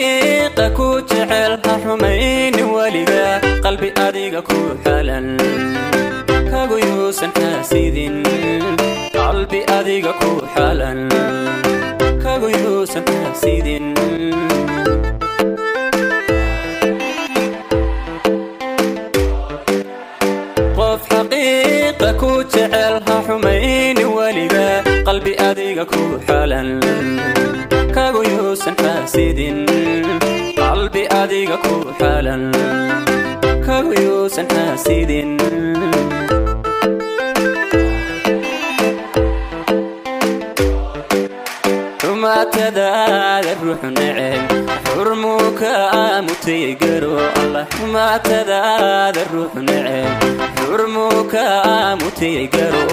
Xaqiiqa ku jecel ha xumaynin weliga, qalbi adiga ku xalan kagu yuusan xaasidin. Qalbi adiga ku xalan kagu yuusan xaasidin. Qof xaqiiqa ku jecel ha xumaynin weliga, qalbi adiga ku xalan kagu yuusan xaasidin. Qalbi adiga ku xalan kagu yuusan xaasidin. Xumaatadaada ruuxu neceb xurmuu ka mutay garo Allah. Xumaatadaada ruuxu neceb xurmuu ka mutay garo.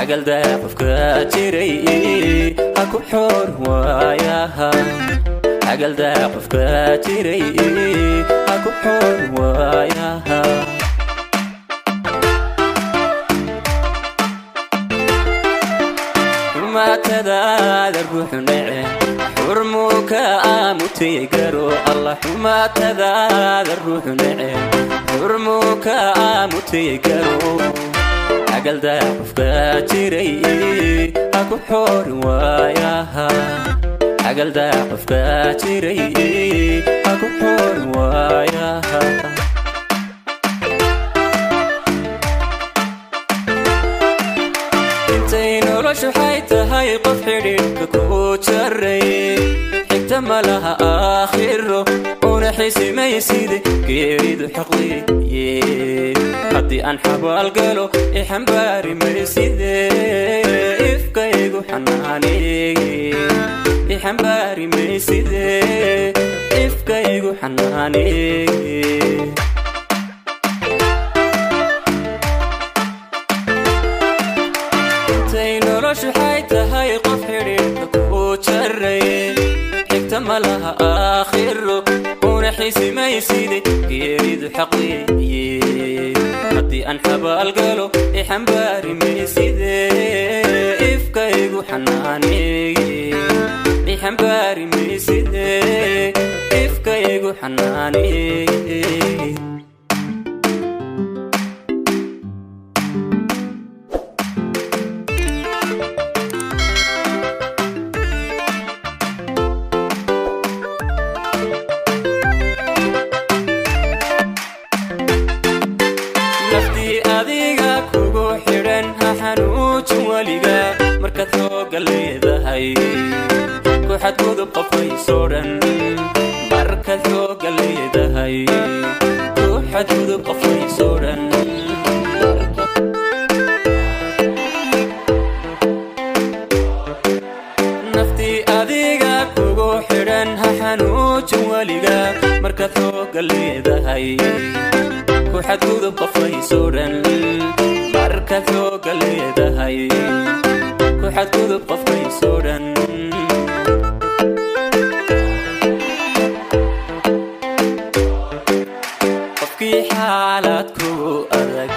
Agaldaa qofka jiray ha ku xoor waayaha. Agaldaa qofka jiray ha ku xoor waayaha. Xumaatadaada ruuxu neceb xurmuu ka mutay garo Allah. Xumaatadaada ruuxu neceb xurmuu ka mutay garo. Agaldaa qofka jiray ha ku xoor waayaha. Agaldaa qofka jiray ha ku xoor waayaha. Intay noloshu waxay tahay qof xidhiidhka ku jaray, xigta ma laha aakhiro una xisimayside geeridu xaqliye. Haddii aan xabaal galo ixambaari mayside, ifkaygu xanaaneeye. Ixambaari mayside, ifkaygu xanaaneeye. Intay noloshu waxay tahay qof xidhiidhka ku jaray, xigta ma laha aakhiro una xisimayside geeridu xaqiye. Haddii aan xabaal galo ixambaari mayside, ifkaygu xanaaneeye. Ixambaari mayside, ifkaygu xanaaneeye. Naftii adiga kugu xidhan ha xanuujin weliga, markaad xooga leedahay ku xadgudub qofaysoo dhan. Markaad xooga leedahay ku xadgudub qofaysoo dhan. Naftii adiga kugu xidhan ha xanuujin weliga, markaad xooga leedahay ku xadgudub qofaysoo dhan. Markaad xooga leedahay ku xadgudub qofkaysoo dhan. Qofkii xaalad kugu adag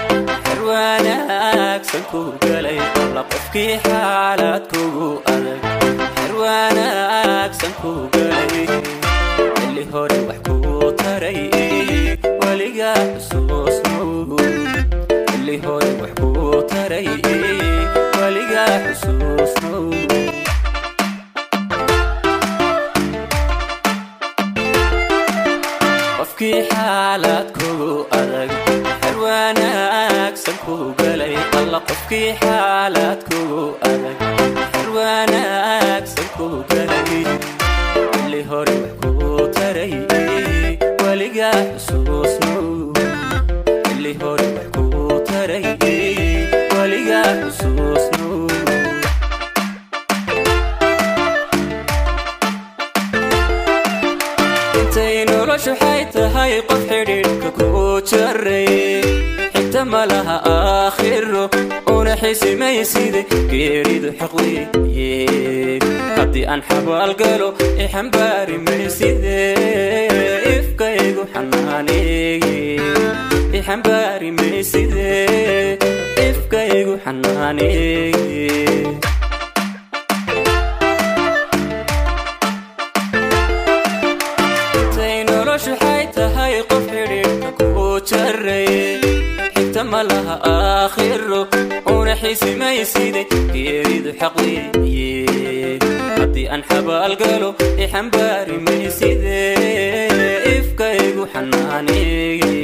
xer wanaagsan ku galay alla. Qofkii xaalad kugu adag xer wanaagsan ku galay, xilli hore wax kuu taray weligaa xusuusnow. Xilli hore wax kuu taray weligaa xusuusnow. Qofkii xaalad kugu adag xer wanaagsan ku galay alla. Qofkii xaalad kugu adag xer wanaagsan ku galay, xilli hore wax kuu taray weligaa xusuusnow. Xilli hore wax kuu taray weligaa xusuusnow. Intay noloshu waxay tahay qof xidhiidhka ku jaray, xigta ma laha aakhiro una xisimayside geeridu xaqliye. Haddii aan xabaal galo ixambaari mayside, ifkaygu xanaaneeye. Ixambaari mayside, ifkaygu xanaaneeye. jaray. Xigta ma laha aakhiro, una xisimayside, geeridu xaq weeye. Haddii aan xabaal galo, ixambaari mayside, ifkaygu xanaaneeye.